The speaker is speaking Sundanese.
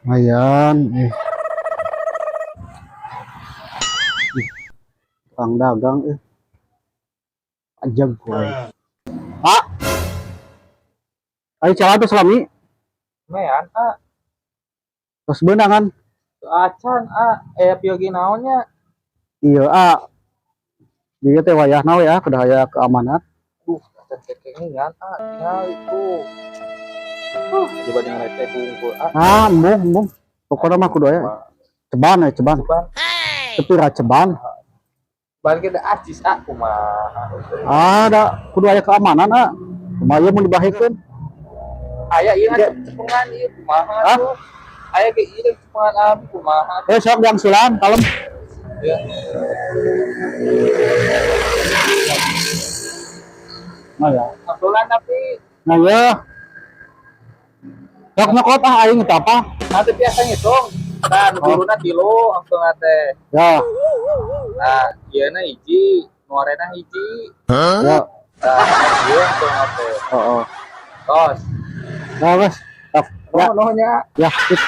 Lumayan eh. Ih, tukang dagang eh. Ajag ku aing. Pak. Ayo cara tuh selami. Mean, ah. Terus beunangan. Acan, ah. Eh, piyogi naonnya? Iya, ah. Dia teh wayahna we ah, kudu aya keamanan. Duh, acan cekengan, ah. Tinggal itu. Coba dengan receh bungkul, ah. Ah, embung, embung. Pokoknya mah kudu aya. Ceban we, ceban. Ceban. Tapi ra ceban. Ban kita acis, ah, kumaha. Ah, da kudu aya keamanan ah. Kumaha ieu mun dibahikeun? Aya ieu cepengan ieu kumaha Hah? Tuh. Aya ge ieu cepengan abi kumaha. Eh, sok diangsulan, kalem. Ya. Nah ya. Angsulan tapi Nah ya. Sok nyokot ah aing teh apa? Nanti biasa ngitung. Nah, nu turunna 3 angsulan teh. Ya, Nah, ieu na hiji, nu arena hiji. Ya. Nah, ieu angsulan teh. Oh, oh. Tos. Nah, guys. Sok. Ya, Oh, no nya. ya. Sip.